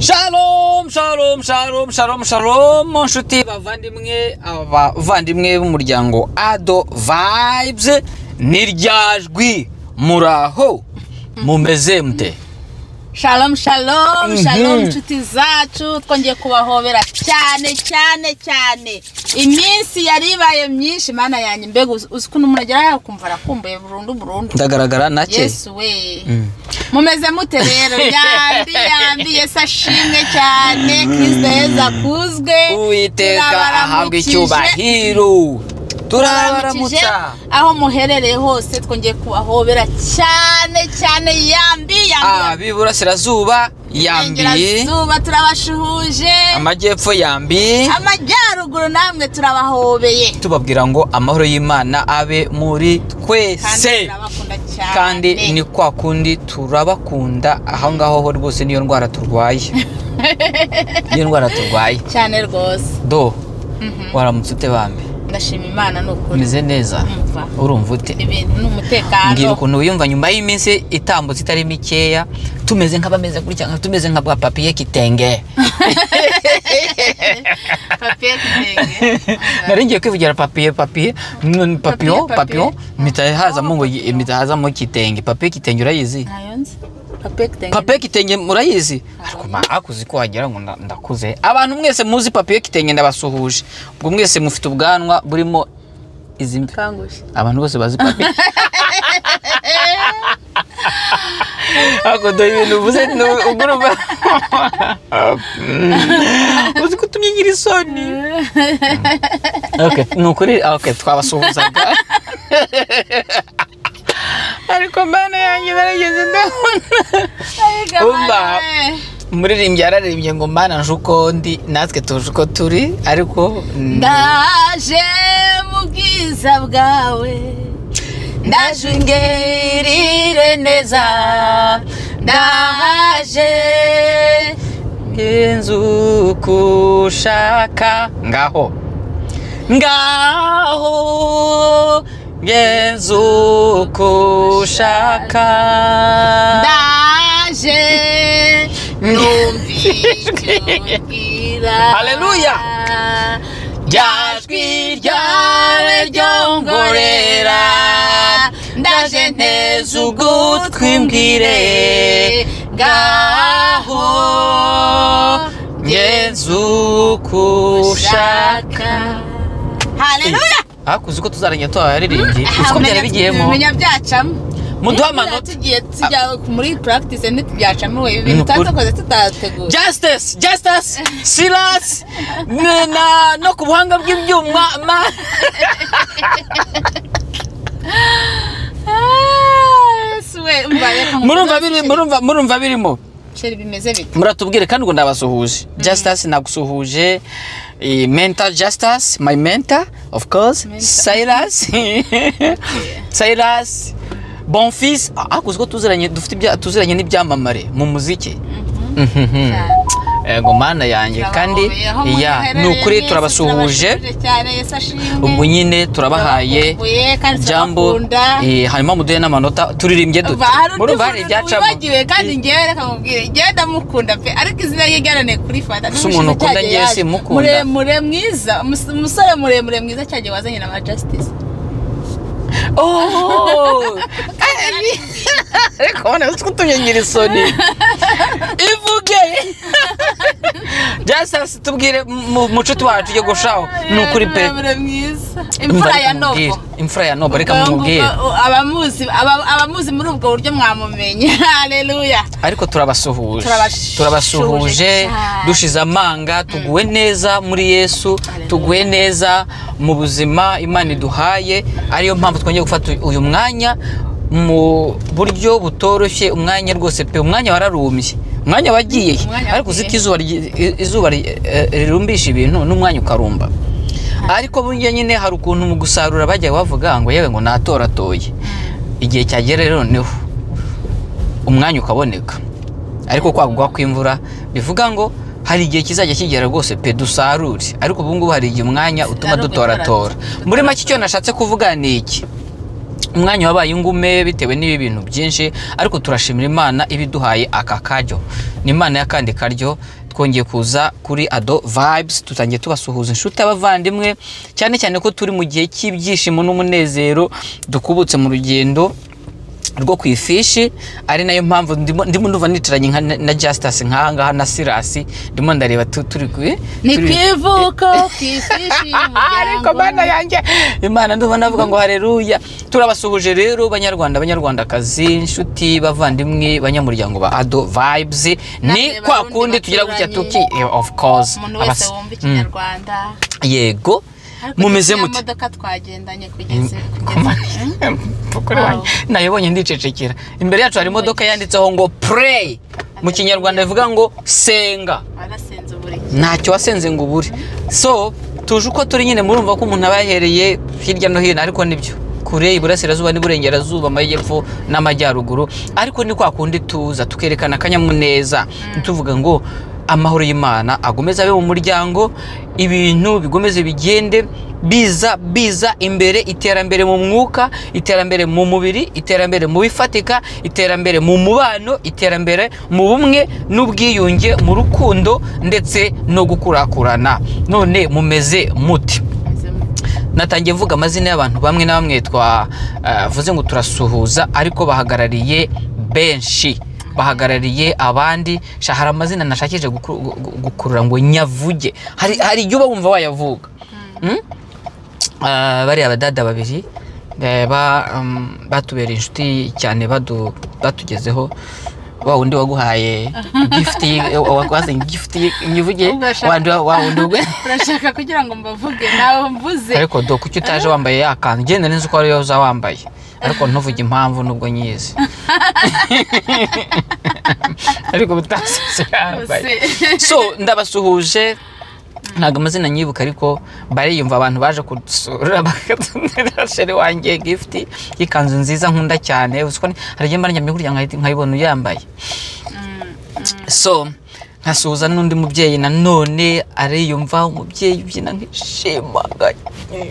Shalom, shalom, shalom, shalom, shalom, nshuti bavandimwe, abavandimwe b'umuryango Ado Vibes, niryajwi muraho mumeze mute? Shalom, shalom, shalom nshuti zacu, twongeye kubahobera cyane cyane cyane. Iminsi yaribaye myinshi mana yanjye, mbega uzi ukuntu umuntu agera yakumva arakumbuye burundu burundu. Ndagaragara nake. Yesu we. Mumeze mute rero? Yambi yambi, Yesu ashimwe cyane, Kristo Yesu akuzwe. Uwiteka ahabwe icyubahiro. Turabaramutsa aho muherereye hose, twongeye kubahobera cyane cyane. Yambi yambi, ab'iburasirazuba yambi, iburasirazuba turabashuhuje, amajyepfo yambi, amajyaruguru namwe turabahobeye, tubabwira ngo amahoro y'Imana abe muri twese, kandi ni kwa kundi turabakunda aho ngaho ho rwose. Niyo ndwara turwaye, niyo ndwara turwaye cyane rwose. Do waramutse ute bambi? Ndashima Imana nukuri. Umeze neza? Urumva ute? Ibintu n'umutekano. Mbwira ukuntu wiyumva nyuma y'iminsi itambutse itari mikeya, tumeze nk'abameze gutya, tumeze nka bwa papier kitenge. Papier kitenge. Nari ngiye kwivugira papier papier, papillon papillon, mpita hazamo ngo mpita hazamo kitenge. Papier kitenge urayizi? Ntayo nzi. Papier kitenge. Papier kitenge murayizi? Ariko ma akuzi ko wagira ngo ndakuze. Abantu mwese muzi papier kitenge ndabasuhuje. Ubwo mwese mufite ubwanwa burimo izi mvi. Abantu bose bazi papier. Ako do ibintu uvuze ugurumva. Uzi ko utumye ngira isoni. Okay, nukuri okay twabasuhuzaga. Ariko mana yanjye narageze ndabona. Umva umuririmbyi yararirimbye ngo mana nje uko ndi, natwe tuje uko turi, ariko ndaje mu bwiza bwawe, ndaje ungirire neza, ndaje ngenze uko ushaka, ngaho ngaho ngenze uko ushaka, ndaje numva icyo umbwira. Haleluya. Rya jwi ryawe ryongorera, ndaje nteze ugutwi mbwire, ngaho ngenze uko ushaka. Haleluya. Hakuzi ko tuzaranye twaririmbye, uko byari bigiyemo menya byacamo. Muduha amanota. Tugiye tujya muri practice ntitubyacamo we ibintu tutakoze tutateguye. Justice, Justice, Silas na no ku buhanga bw'ibyuma ma. Murumva birimo. Sheri bimeze bite? Muratubwire kandi ngo ndabasuhuje. Justice nagusuhuje. Mentor Justice, my mentor of course. Silas. Silas Bon fils, akuzi ko tuziranye, dufite ibya tuziranye n'ibyamamare mu muziki. Ego mana yanjye kandi ya nukuri turabasuhuje. Ubwo nyine turabahaye jambo, hanyuma muduhe n'amanota turirimbye dute. Murumva hari ibyacamo. Wibagiwe kandi ngewe reka mubwire, ngewe ndamukunda pe, ariko izina rye ryaraneye kuri fata. Si umuntu ukunda ngewe simukunda. Muremure mwiza, umusore muremure mwiza cyagiye wazanye na Justice. Oh! Ariko ubona uzi ko utumye ngira isoni. Ivuge! Justice tubwire mucuti wacu ujye gushaho ni ukuri pe. Imfura ya Nobo. Imfura ya Nobo reka mubwire. Abamuzi muri ubwo buryo mwamumenye. Haleluya. Ariko turabasuhuje. Turabasuhuje dushize amanga, tuguwe neza muri Yesu, tuguwe neza mu buzima Imana iduhaye, ariyo mpamvu twongeye gufata uyu mwanya mu buryo butoroshye, umwanya rwose pe, umwanya wararumbye, umwanya wagiye, ariko uzi ko izuba rirumbisha ibintu n'umwanya ukarumba. Ariko burya nyine hari ukuntu mu gusarura bajya bavuga ngo yewe ngo natoratoye, igihe cyagera rero noneho umwanya ukaboneka, ariko kwagwa kw'imvura bivuga ngo hari igihe kizajya kigera rwose pe dusarure, ariko ubu ngubu hari igihe umwanya utuma dutoratora. Muri make icyo nashatse kuvuga ni iki? Umwanya wabaye ingume bitewe n'ibi bintu byinshi, ariko turashimira Imana ibiduhaye aka karyo. Ni Imana y'akandi karyo. Twongeye kuza kuri Ado Vibes, tutangiye tubasuhuza inshuti abavandimwe, cyane cyane ko turi mu gihe cy'ibyishimo n'umunezero, dukubutse mu rugendo rwo ku ifishi, ari nayo mpamvu ndimo ndumva nicaranye na Justus nk'aha ngaha na Silas, ndimo ndareba turi ku ni kwivuko ku ifishi y'umuryango. Ariko Mana yanjye, Imana ndumva navuga ngo haleluya. Turabasuhuje rero banyarwanda, banyarwandakazi, inshuti, bavandimwe, banyamuryango ba Ado Vibes. Ni kwa kundi tugira gutya tuki, of course umuntu wese wumva ikinyarwanda. Yego, mumeze mute? Imodoka twagendanye kugeza nayibonye ndicecekera. Imbere yacu hari imodoka yanditseho ngo pray, mu kinyarwanda bivuga ngo senga. Ntacyo wasenze ngo ubure. So tuje uko turi nyine, murumva ko umuntu aba yahereye hirya no hino, ariko nibyo kure iburasirazuba n'iburengerazuba, amajyepfo n'amajyaruguru, ariko ni kwa kundi tuza tukerekana akanyamuneza, tuvuga ngo amahoro y'Imana agomeze abe mu muryango, ibintu bigomeze bigende biza biza imbere, iterambere mu mwuka, iterambere mu mubiri, iterambere mu bifatika, iterambere mu mubano, iterambere mu bumwe n'ubwiyunge, mu rukundo ndetse no gukurakurana. None mumeze muti? Natangiye mvuga amazina y'abantu bamwe na bamwe twavuze ngo turasuhuza, ariko bahagarariye benshi, bahagarariye abandi. Hari amazina nashakije gukurura ngo nyavuge, hari igihe uba wumva wayavuga. Bariya abadada babiri batubereye inshuti cyane, batugezeho. Wa wundi waguhaye gift, wazanye gift nyivuge, wa wundi ubwe urashaka kugira ngo mbavuge nawe mvuze. Ariko do kuki utaje wambaye yakanzu? Genda nzi uko ariyo uza wambaye, ariko ntuvuge impamvu nubwo nyizi. Ariko butasize yambaye. So ndabasuhuje, ntabwo amazina nyibuka, ariko bariyumva abantu baje kudusura bakatubwira shere wanjye gift y'ikanzu nziza nkunda cyane. Uziko hari igihe mba ndyamye kurya nkayibona uyambaye. So nkasuhuza n'undi mubyeyi nanone ariyumva, umubyeyi ubyina nkishima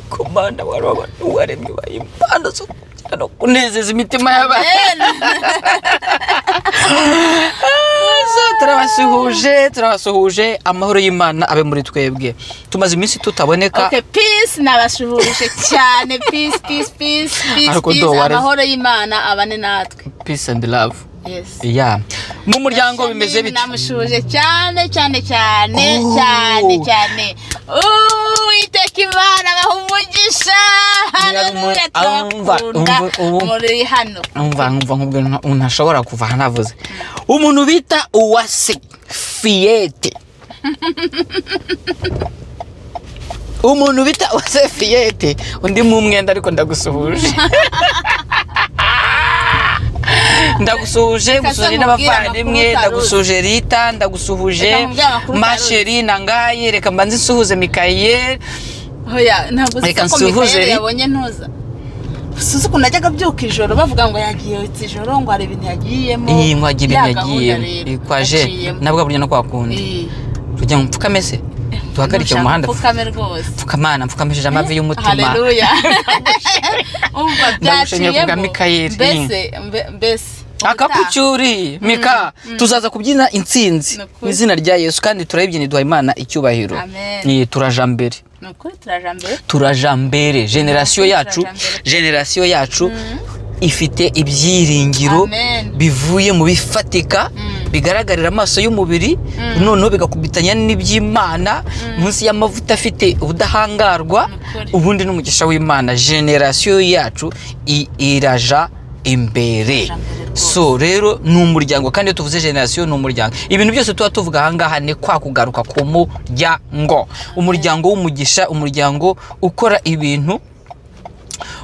komanda waremye impano zo kubyina no kunezeza imitima y'abantu. Turabasuhuje, turabasuhuje, amahoro y'Imana abe muri twebwe. Tumaze iminsi tutaboneka. Okay, peace, nabasuhuje cyane. Peace, peace, peace, peace, peace. Amahoro y'Imana abane natwe. Peace and love. Yes. Yeah. Mu muryango bimeze bite? Namushuje cyane cyane cyane cyane cyane. Uwiteka Imana abaha umugisha. Haleluya, turabakunda muri hano. Umva nkubwe ntashobora kuva hanavuze. Umuntu bita Uwase Fiyete. Umuntu bita Uwase Fiyete, undi mu mwenda, ariko ndagusuhuje. Ndagusuhuje, gusuhuje n'abavandimwe, ndagusuhuje Rita, ndagusuhuje Masheri nangaye, reka mbanze nsuhuze Mikayeli. Hoya, ntabwo uzi ko Mikayeli yabonye ntuza. Suzi ukuntu najyaga abyuka ijoro bavuga ngo yagiye ijoro, ngo hari ibintu yagiyemo. Iyi ngo hagiye ibintu yagiyemo. Kwaje nabwo burya no kwakundi. Tujya ngo mfukame se? Duhagarike mu muhanda. Mfukame rwose. Mfukamana, mfukamishije amavi y'umutima. Haleluya. Umva byaciyemo. Mbese mbese akapucyuri Mika, tuzaza kubyina intsinzi mu izina rya Yesu, kandi turayibyina duha Imana icyubahiro. Ni turaja mbere. Turaja mbere. Generasiyo yacu, generasiyo yacu ifite ibyiringiro bivuye mu bifatika bigaragarira amaso y'umubiri, noneho bigakubitanya n'iby'Imana munsi y'amavuta afite ubudahangarwa, ubundi n'umugisha w'Imana. Generasiyo yacu iraja imbere. So rero ni umuryango, kandi iyo tuvuze generasiyo ni umuryango. Ibintu byose tuba tuvuga aha ngaha ni kwa kugaruka ku muryango, umuryango w'umugisha, umuryango ukora ibintu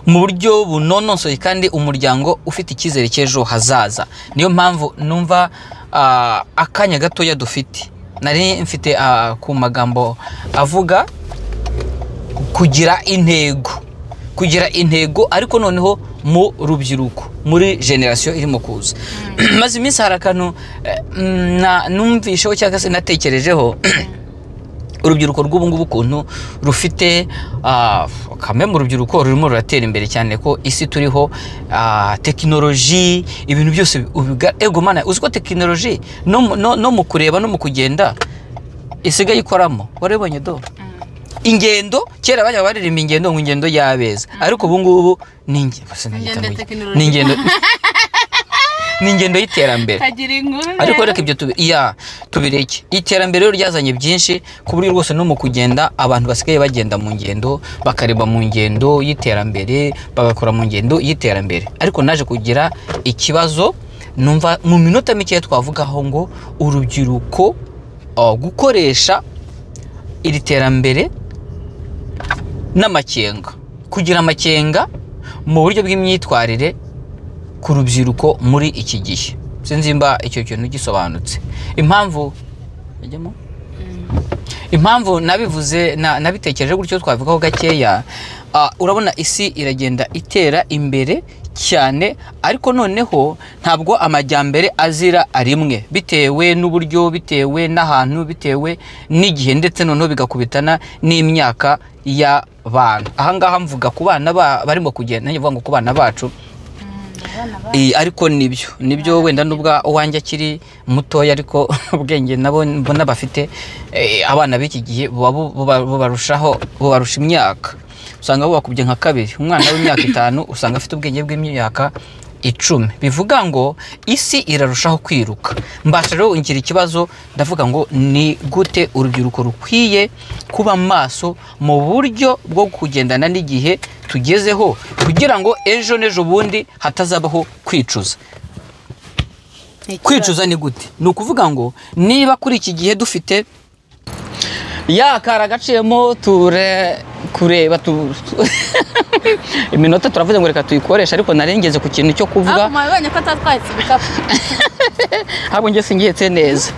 mu buryo bunonosoye, kandi umuryango ufite icyizere cy'ejo hazaza. Niyo mpamvu numva akanya gatoya dufite, nari mfite ku magambo avuga kugira intego, kugira intego, ariko noneho mu rubyiruko, muri generasiyo irimo kuza. Maze iminsi hari akantu numvisheho cyangwa se natekerejeho. Urubyiruko rw'ubu ngubu ukuntu rufite kamwe mu rubyiruko rurimo ruratera imbere cyane, ko isi turiho tekinoloji, ibintu byose ego mana, uzi ko tekinoloji no mu kureba no mu kugenda isigaye ikoramo. Warabonye do ingendo, kera bajya baririmba ingendo ngo ingendo y'abeza, ariko ubu ngubu ni ingendo ni ingendo y'iterambere. Ariko reka ibyo tubireke. Iterambere rero ryazanye byinshi ku buryo rwose no mu kugenda abantu basigaye bagenda mu ngendo, bakareba mu ngendo y'iterambere, bagakora mu ngendo y'iterambere. Ariko naje kugira ikibazo numva mu minota mike twavugaho ngo urubyiruko gukoresha iri terambere n'amakenga, kugira amakenga mu buryo bw'imyitwarire ku rubyiruko muri iki gihe. Sinzi mba icyo kintu gisobanutse. Impamvu impamvu nabivuze nabitekereje gutyo twavugaho gakeya. Urabona isi iragenda itera imbere cyane, ariko noneho ntabwo amajyambere azira arimwe, bitewe n'uburyo, bitewe n'ahantu, bitewe n'igihe, ndetse noneho bigakubitana n'imyaka y'abantu. Aha ngaha mvuga ku bana barimo kugenda, nanjye mvuga ngo ku bana bacu. Ariko nibyo wenda nubwo uwanjye akiri mutoya, ariko ubwenge nabo mbona bafite abana b'iki gihe bubarushaho, bubarusha imyaka. Usanga bubakubye nka kabiri. Umwana w'imyaka 5 usanga afite ubwenge bw'imyaka 10. Bivuga ngo isi irarushaho kwiruka. Mbasha rero ngira ikibazo, ndavuga ngo ni gute urubyiruko rukwiye kuba maso mu buryo bwo kugendana n'igihe tugezeho, kugira ngo ejo n'ejo bundi hatazabaho kwicuza. Kwicuza ni gute? Ni ukuvuga ngo niba kuri iki gihe dufite ya kara gaciyemo ture kureba iminota turavuze ngo reka tuyikoresha, ariko narengeze ku kintu cyo kuvuga. Mwabonye ko atatwahetse ibikapu. Ahubwo nge singihetse neza.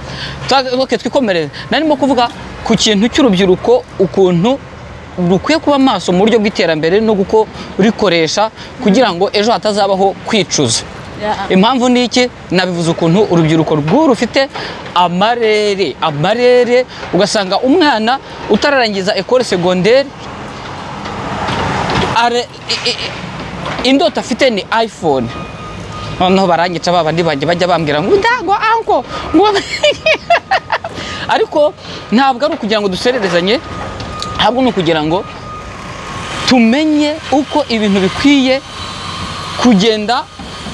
Okay, twikomereze. Narimo kuvuga ku kintu cy'urubyiruko ukuntu rukwiye kuba maso mu buryo bw'iterambere no guko rikoresha kugira ngo ejo hatazabaho kwicuza. Impamvu ni iki? Nabivuze ukuntu urubyiruko rufite amarere, ugasanga umwana utararangiza école secondaire indoto afite ni iPhone. Noneho barangica babandi banjye bajya bambwira ngo ndago anko ngo ariko ntabwo ari ukugira ngo dusererezanye, ahubwo ni ukugira ngo tumenye uko ibintu bikwiye kugenda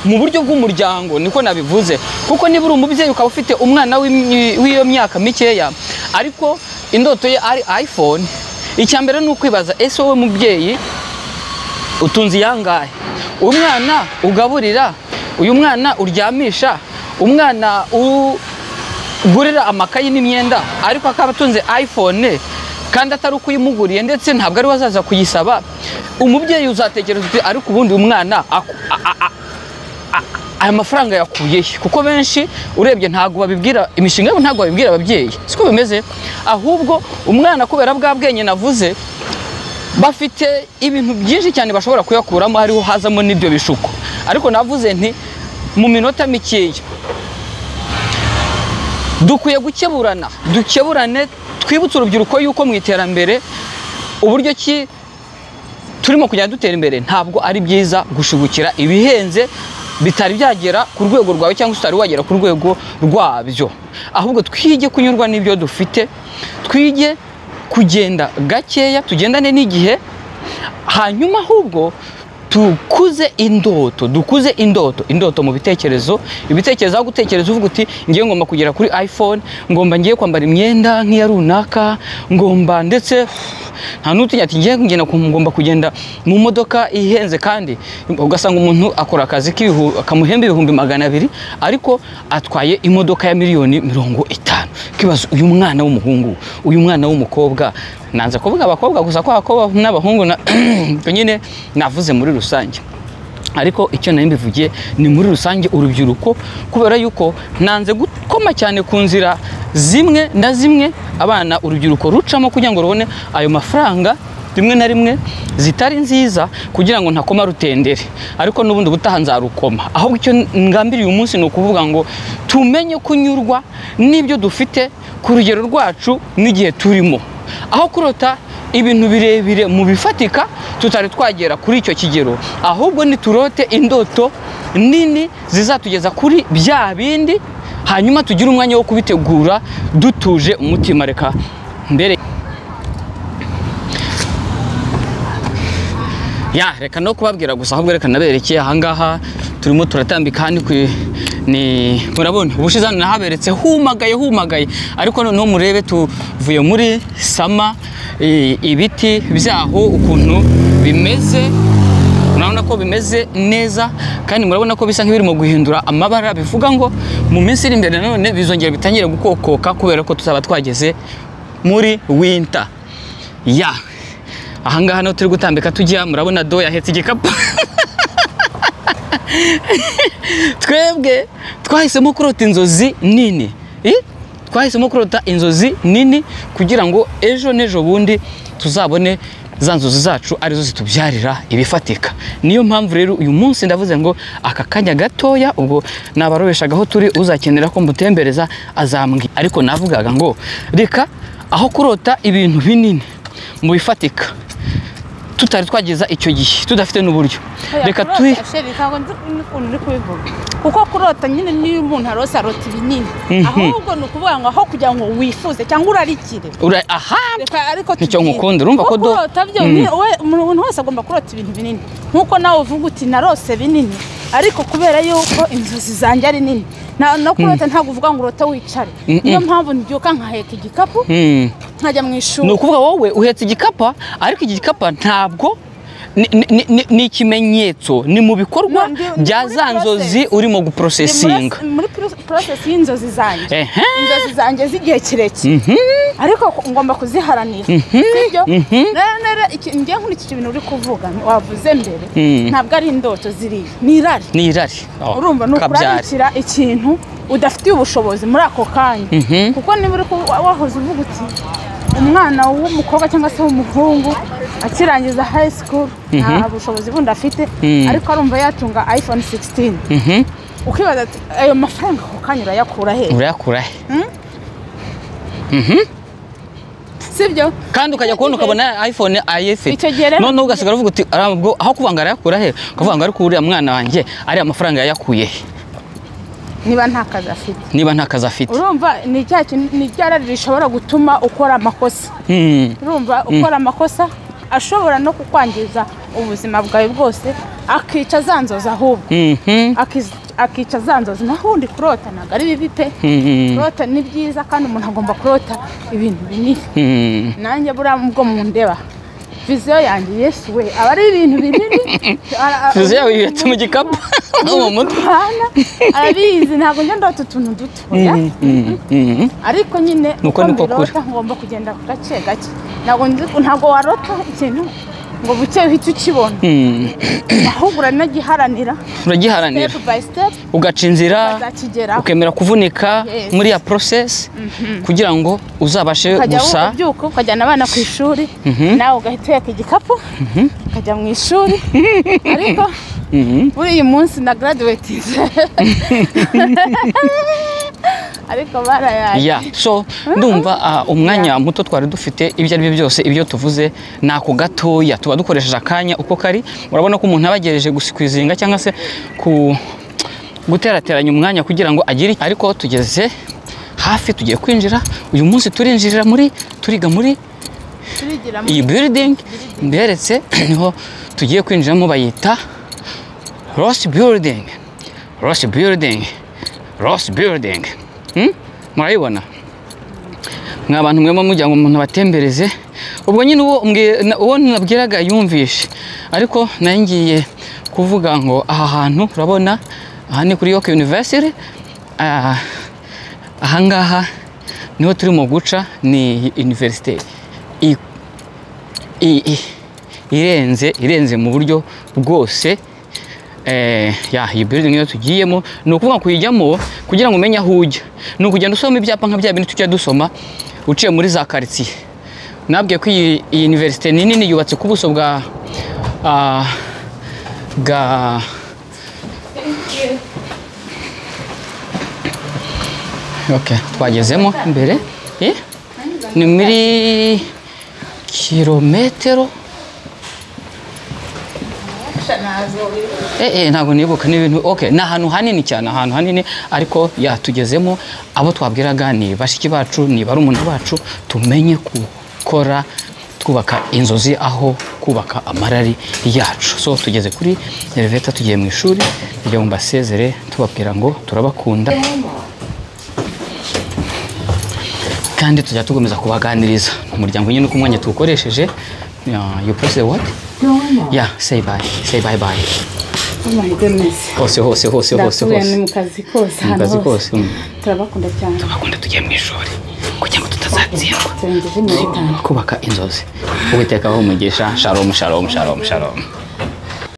mu buryo bw'umuryango. Niko nabivuze, kuko niba uri umubyeyi ukaba ufite umwana w'iyo myaka mikeya ariko indoto ye ari iPhone, icya mbere ni ukwibaza, ese wowe mubyeyi utunze iyangahe? Umwana ugaburira, uyu mwana uryamisha, umwana ugurira amakayi n'imyenda, ariko akaba atunze iPhone kandi atari ukuyimuguriye, ndetse ntabwo ari wazaza kuyisaba. Umubyeyi uzatekereza uti ariko ubundi umwana aya mafaranga yakuye he? Kuko benshi urebye ntabwo babibwira imishinga yabo, ntabwo babibwira ababyeyi, siko bimeze. Ahubwo umwana kubera bwa bwenye navuze, bafite ibintu byinshi cyane bashobora kuyakuramo, hariho hazamo n'ibyo bishuko. Ariko navuze nti mu minota mikeya dukwiye gukeburana, dukeburane, twibutse urubyiruko yuko mu iterambere uburyo ki turimo kujya dutera imbere ntabwo ari byiza gushigukira ibihenze bitari byagera ku rwego rwawe cyangwa utari wagera ku rwego rwabyo. Ahubwo twige kunyurwa n'ibyo dufite, twige kugenda gakeya, tugendane n'igihe, hanyuma ahubwo tukuze indoto, dukuze indoto, indoto mu bitekerezo, ibitekerezo aho gutekereza uvuga uti ngiye ngomba kugera kuri iPhone, ngomba ngiye kwambara imyenda nk'iya runaka, ngomba ndetse nta n'utinya ati ngiye ngenda ngomba kugenda mu modoka ihenze, kandi ugasanga umuntu akora akazi kamuhemba 200,000 ariko atwaye imodoka ya 50,000,000. Kibazo uyu mwana w'umuhungu, uyu mwana w'umukobwa, nanze kuvuga abakobwa gusa ko abakobwa n'abahungu nyine navuze muri rusange, ariko icyo nari mbivugiye ni muri rusange urubyiruko, kubera yuko nanze gukoma cyane ku nzira zimwe na zimwe abana urubyiruko rucamo kugira ngo rubone ayo mafaranga rimwe na rimwe zitari nziza, kugira ngo ntakoma rutendere, ariko n'ubundi ubutaha nzarukoma. Ahubwo icyo ngambiriye uyu munsi ni ukuvuga ngo tumenye kunyurwa n'ibyo dufite ku rugero rwacu n'igihe turimo. Aho kurota ibintu birebire mu bifatika tutari twagera kuri icyo kigero, ahubwo niturote indoto nini zizatugeza kuri bya bindi, hanyuma tugire umwanya wo kubitegura dutuje umutima. Reka mbere ya reka no kubabwira gusa, ahubwo reka naberekeye ahangaha turimo turatambika hano ni murabona ubushize hano nahaberetse humagaye, ariko noneho murebe tuvuye muri sama, ibiti byaho ukuntu bimeze, murabona ko bimeze neza, kandi murabona ko bisa nk'ibirimo guhindura amabara, bivuga ngo mu minsi iri imbere nanone bizongera bitangire gukokoka kubera ko tuzaba twageze muri winter. Ya ahangaha no turi gutambika tujya, murabona do yahetse igikapu. Twebwe twahisemo kurota inzozi nini, twahisemo kurota inzozi nini kugira ngo ejo n'ejo bundi tuzabone za nzozi zacu arizo zitubyarira ibifatika. Niyo mpamvu rero uyu munsi ndavuze ngo aka kanya gatoya, ubwo nabarobeshagaho turi, uzakenera ko mbutembereza azambwi, ariko navugaga ngo reka aho kurota ibintu binini mu bifatika tutari twageza icyo gihe tudafite n'uburyo, reka turi kuko kurota nyine niyo umuntu arose arota ibinini, ahubwo ni ukuvuga ngo aho kugira ngo wifuze cyangwa urarikire aha ariko nicyo nkukunda. Urumva ko kurota byo umuntu wese agomba kurota ibintu binini, nkuko nawe uvuga uti narose binini, ariko kubera yuko inzozi zanjye ari nini no kurota ntabwo uvuga ngo urota wicare. Niyo mpamvu mbyuka nkaheka igikapu nkajya mu ishuri. Ni ukuvuga wowe uhetse igikapu, ariko igikapu ntabwo ni ikimenyetso, ni mu bikorwa bya za nzozi urimo guprosesinga, muri process y'inzozi zanjye, inzozi zanjye z'igihe kirekire, ariko ngomba kuziharanira, sibyo? Rero ngiye nkurikije ibintu uri kuvuga wavuze mbere, ntabwo ari indoto ziriya, ni irari, ni irari. Urumva ni ukurarikira ikintu udafitiye ubushobozi muri ako kanya, kuko niba uri wahoze uvuga uti umwana w'umukobwa cyangwa se w'umuhungu akirangiza high school nta bushobozi bundi afite, ariko arumva yatunga iPhone 16, ukibaza ati ayo mafaranga ako kanya urayakura he? Urayakura he? Sibyo? Kandi ukajya kubona ukabona iPhone ayifite, noneho ugasigara uvuga uti aho kuvuga ngo arayakura he, ukavuga ngo ariko uriya mwana wanjye ariya mafaranga yayakuye he niba nta kazi afite, niba nta kazi afite. Urumva ni cya kintu, ni rya rari rishobora gutuma ukora amakosa. Urumva ukora amakosa ashobora no kukwangiza ubuzima bwawe bwose, akica za nzozi ahubwo akica za nzozi. Naho undi kurota ntabwo ari bibi pe, kurota ni byiza kandi umuntu agomba kurota ibintu binini. Nanjye buriya ubwo mundeba viziyo yanjye Yesu we aba ari ibintu binini. Viziyo yawe yubatse mu gikapu no mu mutwe, arabizi ntabwo njya ndota utuntu dutoya, ariko nyine uko mbirota ngomba kugenda gake gake. Ntabwo warota ikintu ngo buke uhite ukibona, ahubwo uranagiharanira, uragiharanira step by step, ugaca inzira, ukemera kuvunika muri ya process kugira ngo uzabashe gusa ubyuka ukajyana abana ku ishuri, nawe ugahita uheka igikapu ukajya mu ishuri. Ariko muri uyu munsi na graduatinze ariko barayaye. Yeah, so ndumva umwanya muto twari dufite, ibyo ari byo byose ibyo tuvuze nako gatoya tuba dukoresheje akanya uko kari. Murabona ko umuntu abagereje gusikwizinga cyangwa se ku guterateranya umwanya kugira ngo agire, ariko tugeze hafi tugiye kwinjira. Uyu munsi turinjirira muri turiga muri iyi building mberetse, niho tugiye kwinjiramo, bayita Ross Building, Ross Building, Ross Building. Murayibona mwa bantu mwe mujya ngo umuntu abatembereze, ubwo nyine uwo nabwiraga yumvishe, ariko nayo ngiye kuvuga ngo aha hantu urabona aha ni kuri York University, aha ngaha niho turimo guca, ni university irenze mu buryo bwose. Ya iyi building yo tugiyemo ni ukuvuga kuyijyamo kugira ngo umenye aho ujya, ni ukugenda usoma ibyapa nka bya bintu tujya dusoma uciye muri za quartier. Nabwiye ko iyi university ni nini, yubatse ku buso bwa okay, twagezemo imbere. Ni muri Kilometero ntabwo nibuka ni ibintu. Okay, ni ahantu hanini cyane, ahantu hanini, ariko yatugezemo. Abo twabwiraga ni bashiki bacu, ni barumuna bacu, tumenye gukora twubaka inzozi aho kubaka amarari yacu. So tugeze kuri elevator, tugiye mu ishuri, kugira ngo mbasezere tubabwira ngo turabakunda, kandi tujya tugomeza kubaganiriza. Umuryango nyine uko umwanya tuwukoresheje. You press the what? Yeah, say bye. Say bye bye. Oh my goodness. Hose hose hose hose hose. Ni mu kazi kose. Mu kazi kose. Turabakunda cyane. Turabakunda, tugiye mu ishuri kugira ngo tutazatsindwa. Turengeje 50. Kubaka inzozi. Uwiteka aho umugisha. Shalom, shalom, shalom, shalom.